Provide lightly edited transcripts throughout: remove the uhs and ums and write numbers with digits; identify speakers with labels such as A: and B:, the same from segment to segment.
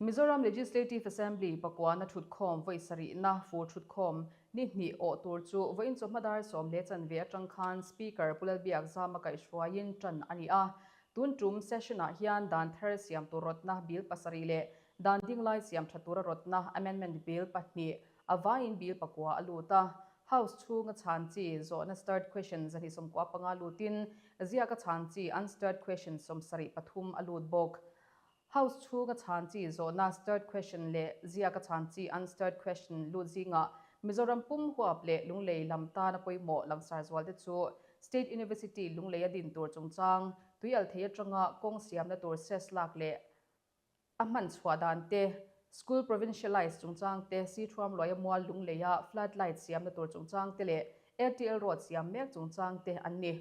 A: Mizoram Legislative Assembly pakuana thutkhawm vawi sarihna fur thutkhawm ni hnih awh tur chu vawiin chawhma dar 10:15 atang khan Speaker Pu Lalbiakzama kaihhruaiin tan a ni a. Tun tum session-ah hian dan thar siam tur rawtna bill pasarih leh dan dinglai siam tha tura rawtna amendment bill pahnih a vaiin bill pakua a lut a. House chhunga chhan chi zawhna starred question 295 lutin ziaka chhan chi unstarred question 73 a lut bawk. House chhunga chhan chi zawhna starred question leh ziaka chhan chi unstarred question lut zingah Mizoram pum huap leh Lunglei lam tana pawimawh langsar zual te chu State University Lunglei a din tur chungchang, tuial thei atanga kawng siamna tur cess lak leh a hman chhuah dan te, School provincialise chungchang te, Sithuam Luaia Mual Lungleia flood light siamna tur chungchang te leh ATL road siam mek chungchang te an ni.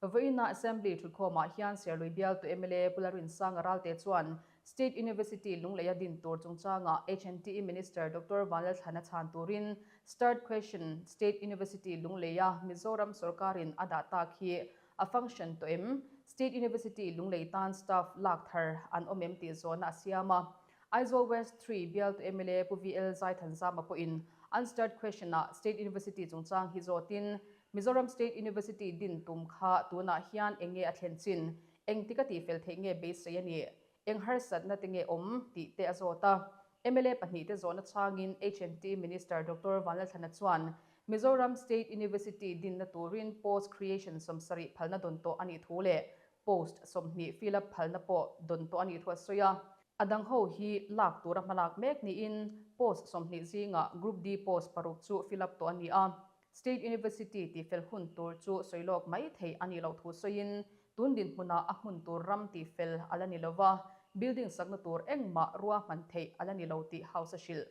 A: Vawiina Assembly thutkhawmah hian Serlui bialtu mla Pu Lalrinsanga Ralte chuan State University Lungleia din tur chungchangah HNTE Minister Doctor Vanlalthlana chhan turin Starred Question State University Lungleia Mizoram sorkarin a dah tak hi a function tawh em? State University Lunglei tan staff lak thar an awm em tih zawhna a siam a. Aizawl West 3 bialtu mla Pu VL Zaithanzama pawhin unstarred question-ah State University chungchang hi zawtin Mizoram State University din tum kha tunah hian eng nge a thlen chin? Engtik a tihfel theih nge beisei a nih? Eng harsatna te nge awm? tih te a zawt a. Mla pahnih te zawhna changin HNT Minister Doctor Vanlalthlana chuan Mizoram State University dinna turin post creation 70 phalna dawn tawh a nih thu leh post 20 fill up phalna pawh dawn tawh a nih thu a sawi a. A dang ho hi lak tura hmalak mek niin post 20 zingah Group D post paruk chu fill up tawh a ni a. State University tihfel hun tur chu sawilawk mai theih a nih loh thu sawiin tun dinhmunah a hmun tur ram tihfel a la ni lova, building sakna tur engmah ruahman theih a la ni lo tih House a hrilh.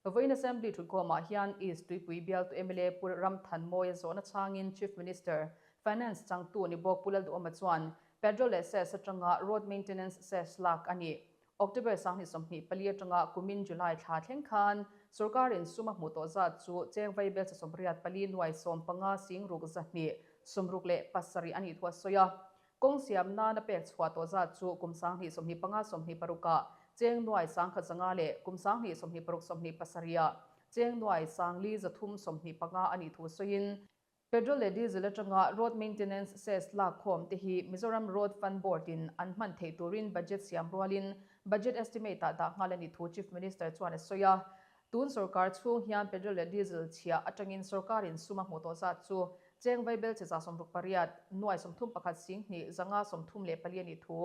A: Vawiin Assembly thutkhawmah hian East Tuipui bialtu mla Pu Ramthanmawia zawhna changin Chief Minister, Finance changtu ni bawk Pu Lalduhawma chuan petrol leh cess atanga road maintenance cess lak a nih October 2024 atanga kumin July thla thleng khan sorkarin sum a hmuh tawh zat chu cheng vaibelchhe 84 nuai 15 sing ruk 267 a nih thu a sawi a. Kawng siam nana pek chhuah tawh zat chu kum 2025 26ah cheng nuai 1100 leh kum 2026 27ah cheng nuai 5325 a nih thu sawiin, Petrol leh diesel atanga road maintenance cess lak khawm te hi Mizoram Road Fund Board in an hman theih turin budget siam rualin budget estimate ah dah nghal a nih thu Chief Minister chuan a sawi a. Tun sorkar chhung hian petrol leh diesel chhiah atangin sorkarin sum a hmuh tawh zat chu cheng vaibelchhe 68 nuai 31 sing hnih zanga 34 a nih thu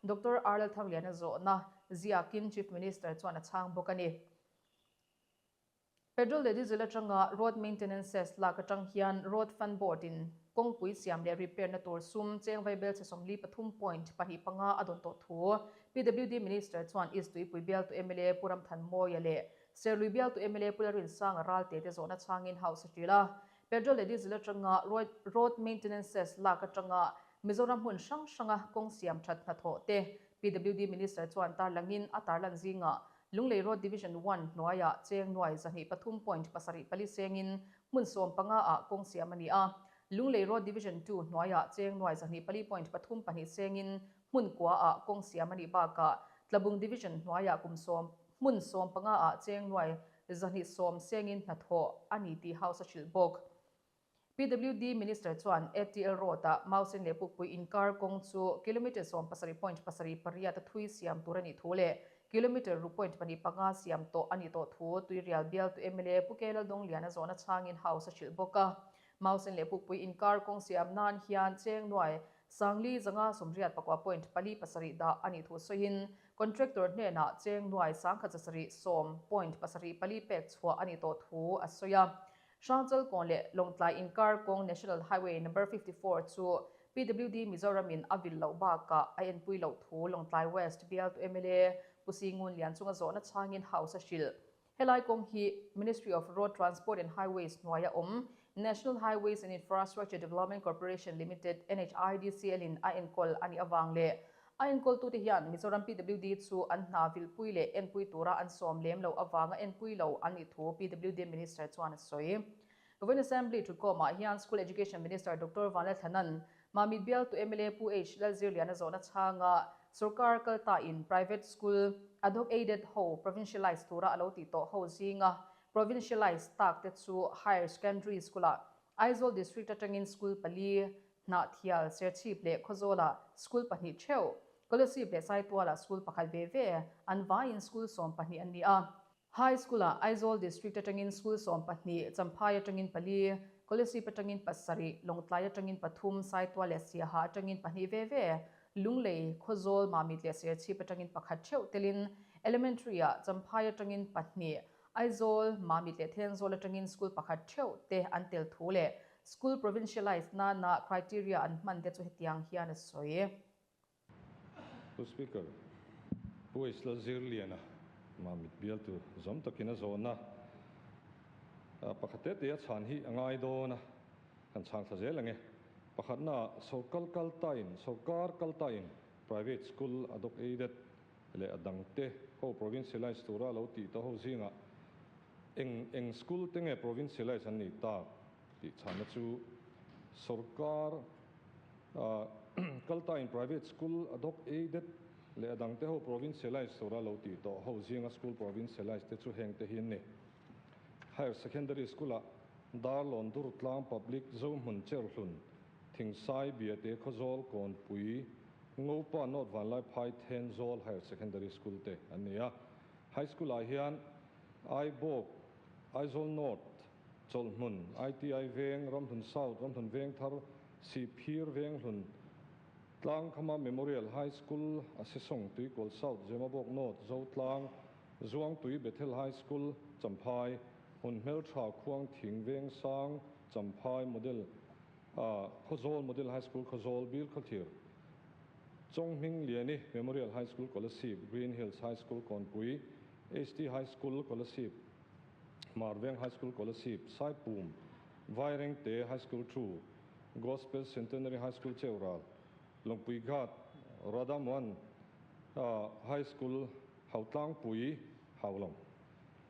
A: Doctor R Lalthangliana zawhna ziakin Chief Minister chuan a chhang bawk a ni. Petrol leh diesel atanga road maintenance cess lak atang hian Road Fund Board in kawngpui siam leh repair na tur sum cheng vaibelchhe 43.25 a dawn tawh thu PWD Minister chuan East Tuipui bialtu mla Pu Ramthanmawia leh Serlui bialtu mla Pu Lalrinsanga Ralte te zawhna changin House a hrilh a. Petrol leh diesel atanga road maintenance cess lak atanga Mizoram hmun hrang hranga kawng siam that hnathawh te PWD Minister chuan tarlangin a tarlan zingah Lunglei Road Division One hnuaiah cheng nuai 203.74 sengin hmun 15 ah kawng siam a ni a. Lunglei Road Division 2 hnuaiah cheng nuai 204.32 sengin hmun kua ah kawng siam a nih bakah Tlabung Division hnuaiah kum sawm hmun 15 ah cheng nuai 210 sengin hnathawh a ni tih House a hrilh bawk. PWD Minister chuan ATL Road-ah Mausen leh Pukpui inkar kawng chu kilometre 17.78 a thui siam tur a nih thu leh kilometre ruk point pahnih panga siam tawh a nih tawh thu Tuirial bialtu mla Pu K Laldawng Liana zawhna changin House a hrilh bawk a. Mausen leh Pukpui inkar kawng siam nan hian cheng nuai 5,589.47 dah a nih thu sawiin contractor hnenah cheng nuai 1,710.74 pek chhuah a nih tawh thu a sawi a. Hrangchal kawn leh Lawngtlai inkar kawng National Highway Number 54 chu PWD Mizoram in a vil loh bakah a enpui loh thu Lawngtlai West bialtu mla Pu Singun Lian chunga zawhna changin House a hrilh. Helai kawng hi Ministry of Road Transport and Highways hnuaia awm National Highways and Infrastructure Development Corporation Limited, NHIDCL, in a enkawl a nih avang leh a enkawltute hian Mizoram PWD chu an hna vilpui leh enpui tura an sawm lem loh avanga enpui lo an nih thu PWD Minister chuan a sawi. Vawiin Assembly thutkhawmah hian School Education Minister Doctor Vanlalthlanan Mamit bialtu mla Pu H Lalzirliana zawhna chhanga Sorkar kalta in private school ad hoc aided ho provincialise tura a lo tih tawh ho zinga provincialise tak te chu Higher Secondary School-ah Aizawl District atangin school pali, Hnahthial, Serchhip leh Khawzawlah school pahnih theuh, Kolasib leh Saitualah school pakhat ve ve, an vaiin school 12 an ni a. High School-ah Aizawl District atangin school 12, Champhai atangin pali, Kolasib atangin pasarih, Lawngtlai atangin pathum, Saitual leh Siaha atangin pahnih ve ve, Lunglei, Khawzawl, Mamit leh Serchhip atangin pakhat theuh telin Elementary-ah Champhai atangin pahnih, Aizawl, Mamit leh Thenzawl atangin school pakhat theuh te an tel thu leh school provincialise nana criteria an hman te chu hetiang hian a sawi.
B: Pu Speaker, Pu Isla Zirliana Mamit bialtu zawm takin a zawhna pakhat te te a chhan hi a ngai dawn a, kan chhang thla zel ang e. Pakhatna, sorkar kaltain, sorkar kaltain private school ad hoc aided leh a dangte ho provincialise tura lo tih tawh ho zingah eng eng school te nge provincialise an nih tak tih chhanna chu sorkar kaltain private school ad hoc aided leh a dangte ho provincialise tura lo tih tawh ho zinga school provincialise te chu heng te hi an ni. Higher Secondary School-ah Darlawn Durtlang Public Zohmun Cherhlun Thingsai Biate Khawzawl Kawnpui Ngopa North Vanlaiphai Thenzawl Higher Secondary School te an ni a. High School-ah hian Aibawk, Aizawl North, Chawlhhmun, ITI Veng, Ramhlun South, Ramhlun Vengthar, Sihphir Venghlun, Tlangkhama Memorial High School, Asesawng, Tuikual South, Zemabawk North, Zotlang, Zuangtui Bethel High School, Champhai, Hmunhmeltha Khuangthing Vengsang, Champhai Model, Khawzawl Model High School, Khawzawl, Bilkhawthlir, Chawnghming Liani Memorial High School, Kolasib, Green Hills High School, Kawnpui, HT High School, Kolasib, Hmarveng High School, Kolasib, Saipum, Vairengte High School 2, Gospel Centenary High School, Cheural, Lawngpui Ghat, Radhamuan High School, Hautlangpui, Haulawng,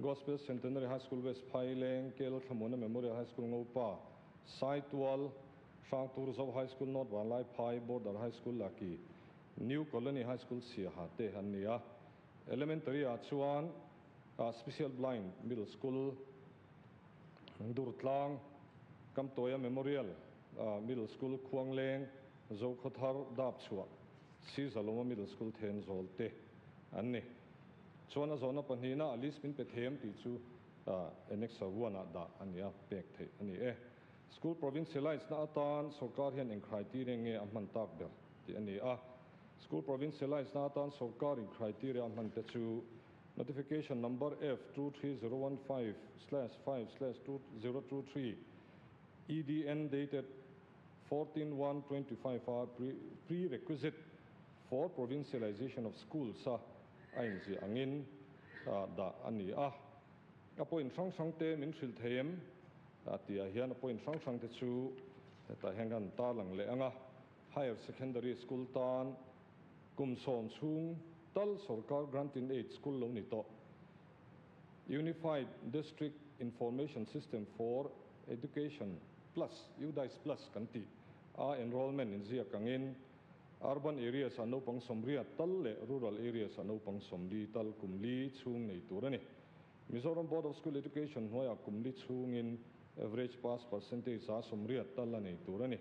B: Gospel Centenary High School West Phaileng, Kel Thlamuana Memorial High School Ngopa, Saitual, Hrangtur Zo High School North Vanlaiphai, Border High School Laki, New Colony High School Siaha te an ni a. Elementary ah chuan Special Blind Middle School, Durtlang, Kamtawia Memorial Middle School Khuangleng, Zokhawthar Dapchhuah, Sizalawma Middle School Thenzawl te an ni. Chuan a zawhna pahnihna a list min pe them tih chu Annex 1 ah dah a ni a, pek theih a ni e. School provincialise na atan sorkar hian eng criteria nge a hman tak ber tih a ni a. School provincialise na atan sorkar in criteria a hman te chu Notification number F 23015/5/2023 EDN dated 14/1/25 a prerequisite for provincialization of schools a a inziah angin dah a ni a. A point hrang hrang te min hrilh thei em tih ah hian a point hrang hrang te chu hetah hian kan tarlang leh ang a. Higher Secondary School tan kum sawm chhung tal sorkar grant in aid school lo ni tawh. Unified District Information System for Education Plus, UDISE Plus kan tih a enrollment inziak angin urban areas ah naupang 80 tal leh rural areas ah naupang 40 tal kum li chhung nei tur a ni. Mizoram Board of School Education hnuaiah kum li chhungin average pass percentage ah 80 tal a nei tur a ni.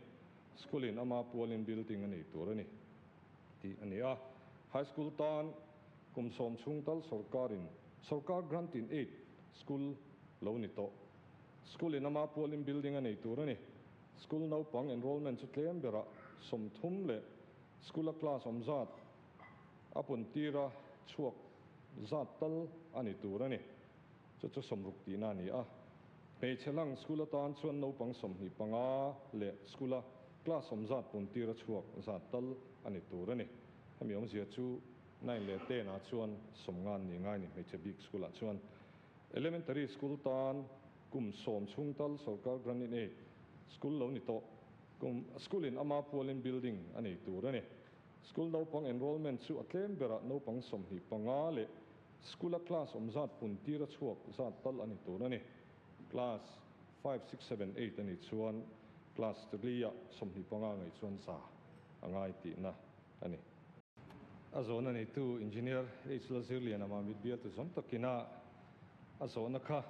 B: School in ama pualin building a nei tur a ni tih a ni a. High School tan kum sawm chhung tal sorkarin sorkar grant in aid school lo ni tawh. School in ama pualin building a nei tur a ni. School naupang enrollment chu tlem berah 30 leh school a class awm zat a pun tira chhuak zat tal a ni tur a ni. Chu chu 60 tihna a ni a. Hmeichhe lang school atan chuan naupang 25 leh school a class awm zat pun tira chhuak zat tal a ni tur a ni. Hemi awmzia chu 9 leh 10 ah chuan 50 ni ngai ni hmeichhe bik school ah chuan. Elementary school tan kum sawm chhung tal sorkar grant in aid school lo ni tawh. Kum school in ama pualin building a nei tur a ni. School naupang enrollment chu a tlem berah naupang 25 leh school a class awm zat pun tira chhuak zat tal a ni tur a ni. Class 5, 6, 7, 8 a ni chuan class 3 ah 25 ngaih chuan za a ngai tihna a ni. A zawhna neitu Engineer H Lalzirliana Mamit bialtu zawm takina a zawhna kha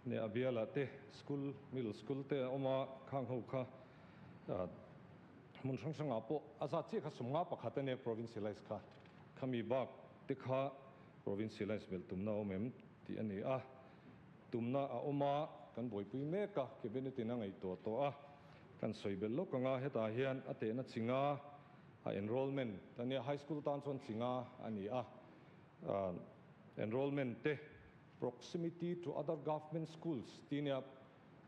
B: neh a bialah te school, middle school te a awm a, khang ho kha hmun hrang hrangah pawh a zat chiah kha 51 a nia provincialize kha, khami bak te kha provincialize belh tumna a awm em tih a ni a, tumna a awm a, kan buaipui mek a, cabinet in a ngaihtuah tawh a, kan sawi belh lawk ang a, hetah hian a tehna chinga a enrollment a nia, high school tan chuan chinga a ni a, enrollment te proximity to other government schools tih nia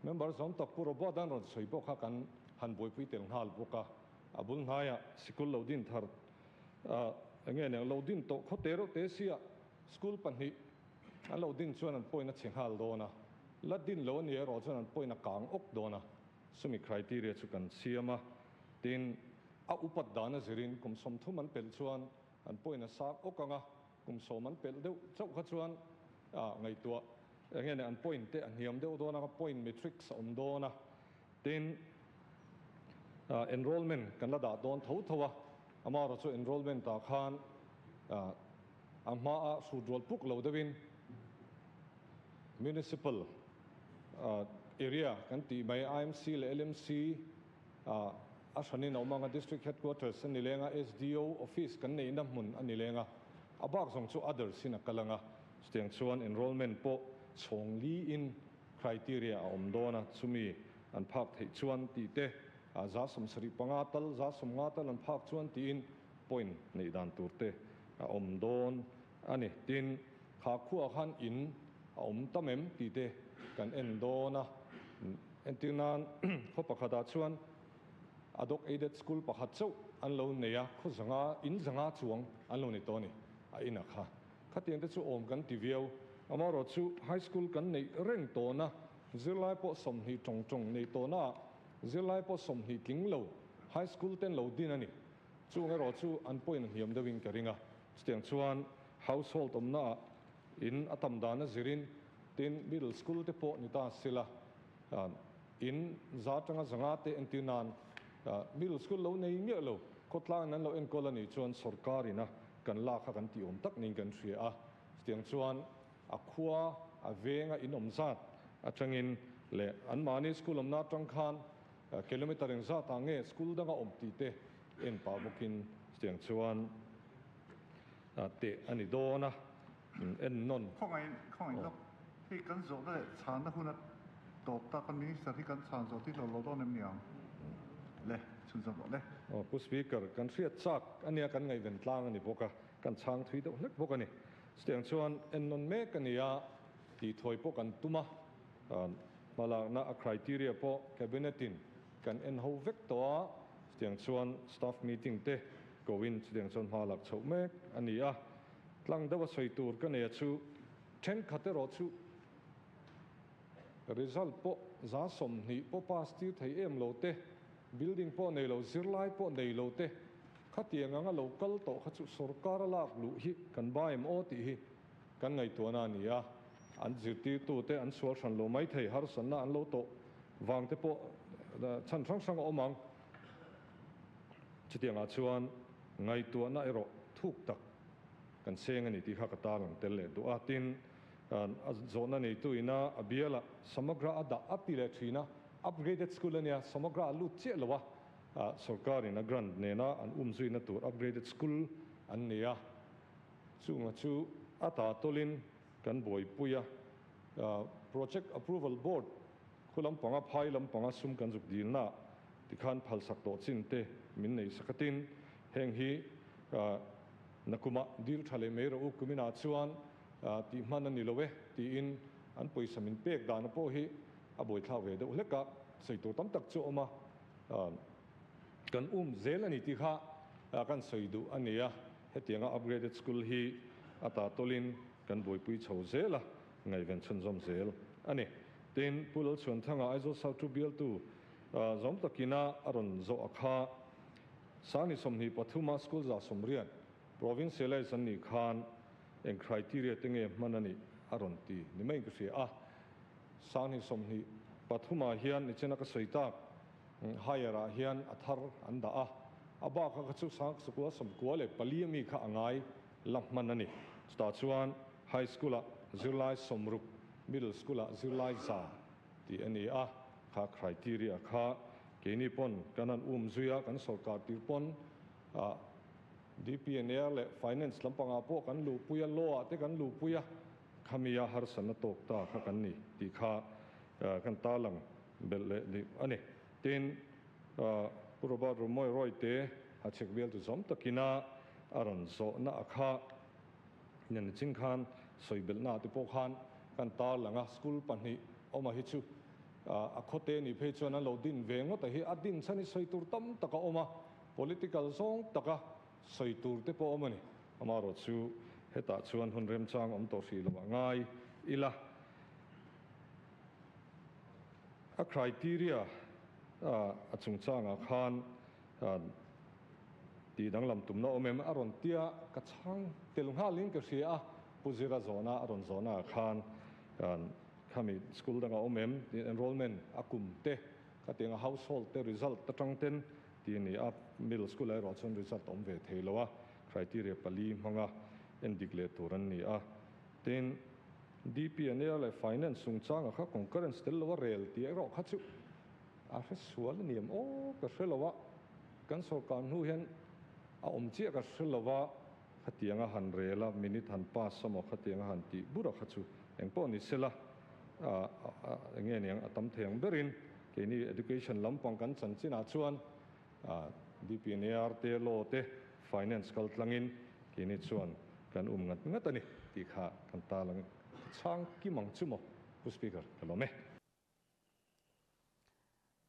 B: member zawm tak Pu Robert an rawn sawi pawh kha kan han buaipui tel nghal bawk a, a bul hnaiah sikul lo din thar eng nge niang lo din tawh khaw te reuh te sia school pahnih an lo din chuan an pawhin a chhe nghal dawn a, la din lo a ni erawh chuan an pawhin a kang awk dawn a, chumi criteria chu kan siam a, tin a upat dan a zirin kum 30 an pelh chuan an pawhin a sang awk ang a, kum 10 an pelh deuh chauh kha chuan ngaihtuah eng nge an point te a hniam deuh dawn ang a, point matrix a awm dawn a, tin enrollment kan la dah dawn tho tho a, amaherawh chu enrollment ah khan a hmaa hrut rual puk lo deuhin municipal area kan tih mai IMC leh LMC a hranin a awm ang a, district headquarters a ni leng a, SDO office kan neihna hmun a ni leng a, a bak zawng chu others in a kal ang a, chutiang chuan enrollment pawh chhawng li in criteria a awm dawn a, chumi an phak theih chuan tih te, 75 tal, 50 tal an phak chuan tiin point neih dan tur te a awm dawn a ni. Tin, kha khuaah khan in a awm tam em tih te kan en dawn a, entir nan khaw pakhatah chuan ad hoc aided school pakhat chauh an lo nei a, khaw zanga, in zanga chuang an lo nei tawh a ni, a inah kha. Khatiang te chu awm kan ti viau. Amaherawh chu high school kan neih reng tawhna, zirlai pawh 20 tawng tawng nei tawhnaah zirlai pawh 20 tling lo high school ten lo din a ni. Chung erawh chu an pawhin a hniam deuhin ka ring a. Chutiang chuan household awmnaah in a tam dan a zirin tin middle school te pawh ni ta sila in za atanga zanga te entir nan middle school lo nei miah lo khawtlang in an lo enkawl a nih chuan sorkar ina kan lak kha kan tih awm tak niin kan hria a. Chutiang chuan a khua a venga in awm zat atangin leh anmahni school awmna atang khan kilometer eng zatah nge school danga awm tih te en pah bawkin chutiang chuan teh a ni dawn a, en nawn.
C: Khawngaih khawngaih lawk, hei kan zawhna leh chhanna hun a tawp ta, kan Minister hi kan chhan zawh tir lo lo dawn em ni ang? Le, chhunzawm rawh le.
B: Aw, Pu Speaker, kan hriat chak a nia, kan ngaihven tlang a ni bawk a, kan chhang thui deuh hlek bawk a ni. Chutiang chuan en nawn mek a ni a, tih thawi pawh kan tum a, hmalakna a criteria pawh Cabinet in kan en ho vek tawh a, chutiang chuan staff meeting te koin chutiang chuan hma lak chhoh mek a ni a. Tlang deuh a sawi tur ka nei a chu thenkhat erawh chu result pawh 20% pawh pass tir thei em lo te, building pawh nei lo, zirlai pawh nei lo te, khatiang anga lo kal tawh kha chu sorkar a lak luh hi kan ba em aw tih hi kan ngaihtuahna a ni a. An zirtirtute an sual hran lo mai thei, harsatna an lo tawh vang te pawh chhan hrang hrang a awm ang. Chutiangah chuan ngaihtuahna erawh thuk tak kan seng a ni tih kha ka tarlang tel leh duh a. Tin, a zawhna neitu ina a bialah Samagra a dah a ti leh thin a, upgraded school a nia, Samagra a lut chiah lo a, sorkarin a grant nena an umzuina tur upgraded school an nei a, chunga chu a ta tawlin kan buaipui a, project approval board khu lampanga phai lampanga sum kan zuk dilna tikhan phalsak tawh chin te min nei sakatin heng hi nakuma dil tha leh mai rawh u kumina chuan tih hman a ni lo e tiin an pawisa min pek dan pawh hi a buaithlak ve deuh hlek a, sawi tur tam tak chu a awm a, kan zel a ni tih kha kan sawi duh a ni a, hetianga upgraded school hi a ta tawlin kan buaipui chho zel a, ngaihven chhunzawm zel a ni. Tin, Pu Lalchhuanthanga Aizawl South Two bialtu zawm takina a rawn zawh a kha 2023 school 180 provincialize an nih khan eng criteria te nge hman a nih a rawn ti ni mai ka hria a. 2023 hian nichina ka sawi tak higher ah hian a thar an dah a. A bak kha chu sang 94 ami kha a ngai la hman a ni. Chutah chuan High School-ah zirlai 60, Middle School-ah zirlai 100 tih a ni a, kha criteria kha keini pawn kan han um zui a, kan sawrkar tir pawn ah DPNR leh Finance lampangah pawh kan luhpui a, Law ah te kan luhpui a, khami a harsatna tawk ta kha kan ni tih kha kan tarlang belh leh dih a ni. Tin, Pu Robert Rumawi Rawite a chhek bialtu zawm takina a rawn zawhna a kha nen ching khan sawi belhna ah te pawh khan kan tarlang a, school pahnih awma hi chu a khawte nih phei chuan an lo din ve ngawt a hi, a din chhan hi sawi tur tam tak a awm a, political zawng taka sawi tur te pawh awm a ni. Amaherawh chu hetah chuan hun remchang awm tawh hrih lovah ngai ila. A criteria a chungchangah khan tih danglam tumna awm em? A rawn tia ka chhang tel nghalin ka hria a, Pu Zira zawhna a rawn zawhnaah khan khami school dangah awm em? Enrollment a kum te ka ti ang a, household te result atang ten tih a ni a, middle school ah erawh chuan result a awm ve thei lo a, criteria pali hmanga endik leh tur an ni a. Tin, DPNA leh Finance chungchanga kha concurrence tel lo a rel tih erawh kha chu a hre sual a ni em aw ka hre lo a, kan sawrkar hnu hian a awm chiah ka hre lo a, khatianga han rel a, minute han pass a maw khatianga han tih bur a kha chu engpawh ni sela eng nge niang a tam thei ang berin keini education lampang kan chanchinah chuan DPNAR te law te finance kal tlangin keini chuan kan um ngat ngat a ni tih kha kan talang chhang kim ang chu maw Pu Speaker ka lawm e.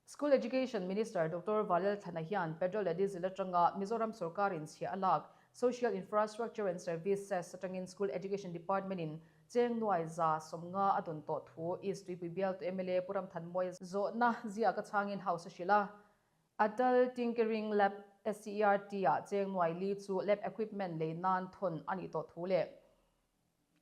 A: School Education Minister Doctor Valel Thlana hian petrol leh diesel atanga Mizoram sorkarin chhiah a lak Social Infrastructure and Service Cess atangin School Education Department in cheng nuai 150 a dawn tawh thu East Tuipui bialtu mla Pu Ramthanmawia zawhna ziak a chhangin House a hrilh a. Atal Tinkering Lab SCERT ah cheng nuai li chu lab equipment lei nan thawn a nih tawh thu leh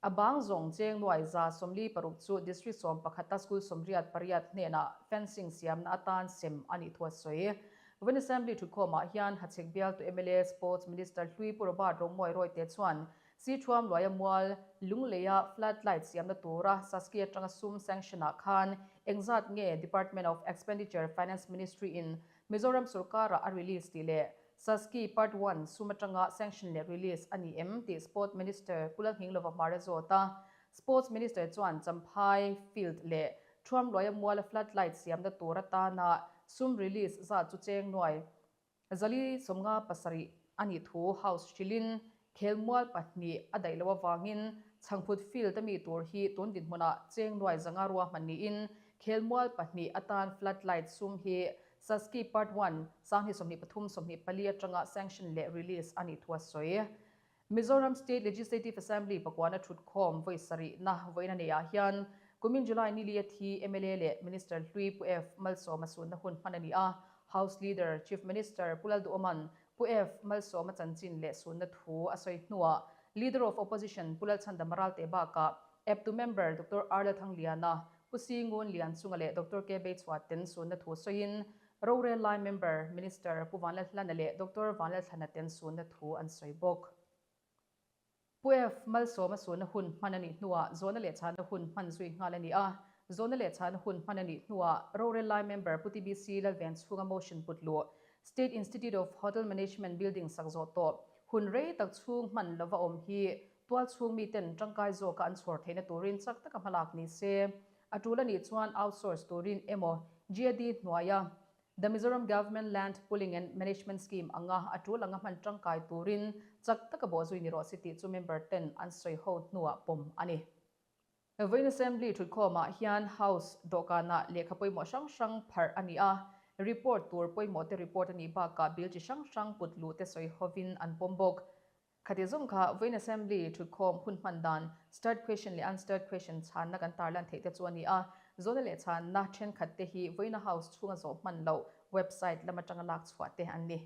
A: a bang zawng cheng nuai 46 chu District 11 a school 88 hnenah fencing siamna atan sem a nih thu a sawi. Vawiin Assembly thutkhawmah hian Hachhek bialtu mla Sports Minister Hlui Pu Robert Romawi Rawite chuan Sithuam Luaia mual Lungleia flood light siamna tura Saski atanga sum sanction ah khan engzat nge Department of Expenditure Finance Ministry in Mizoram sorkara a release tih leh Saski Part One sum atanga sanction leh release a ni em tih Sport Minister Pu Lalnghinglova hmar a zawt a. Sports Minister chuan Champhai Field leh Thuam Luaia muala flood light siamna tur atana sum release zat chu cheng nuai 457 a nih thu House hrilhin khelmual pahnih a daih loh avangin Chhangphut Field a mi tur hi tun dinhmunah cheng nuai 500 ruahman niin khelmual pahnih atan flood light sum hi Saski Part One 2023 24 atanga sanction leh release a nih thu a sawi. Mizoram State Legislative Assembly pakuana thutkhawm vawi sarihna vawiin a neihah hian kumin July ni li a thi mla leh Minister Hlui Pu F Malsawma sunna hun hman a ni a. House Leader, Chief Minister Pu Lalduhawman Pu F Malsawma chanchin leh sunna thu a sawi hnuah Leader of Opposition Pu Lalchhandama Ralte bakah Eptu Member Doctor R Lalthangliana, Pu Si Ngun Lianchunga leh Doctor K Beichhuaten sunna thu sawiin Rorel lai member Minister Pu Vanlalhlana leh Doctor Vanlalthlana ten sunna thu an sawi bawk. Pu F. Malsawma sunna hun hman a nih hnuah zawhna leh chhanna hun hman zui nghal a ni a. Zawhna leh chhanna hun hman a nih hnuah Rorel lai member Pu TBC Lalvenchhunga motion put luh State Institute of Hotel Management building sak zawh tawh hun rei tak chhung hman lova awm hi tualchhung miten tangkai zawka an chhawr theihna turin chak taka hmalak ni se. A tul a nih chuan outsource turin emaw GAD hnuaia The Mizoram Government Land Pooling and Management Scheme anga a tul anga hman tangkai turin chak taka bawhzui ni rawh se tih chu member ten an sawi ho hnuah pawm a ni. Vawiin Assembly thutkhawmah hian House dawhkanah lehkha pawimawh hrang hrang pharh a ni a, report tur pawimawh te report a nih bakah bill chi hrang hrang put luh te sawi hovin an pawm bawk. Khati zawng kha vawiin Assembly thutkhawm hun hman dan Starred Question leh Unstarred Question chhanna kan tarlan theih te chu a ni a. Zawhna leh chhanna thenkhat te hi vawiina House chhunga zawh hman loh website lam atanga lak chhuah te an ni.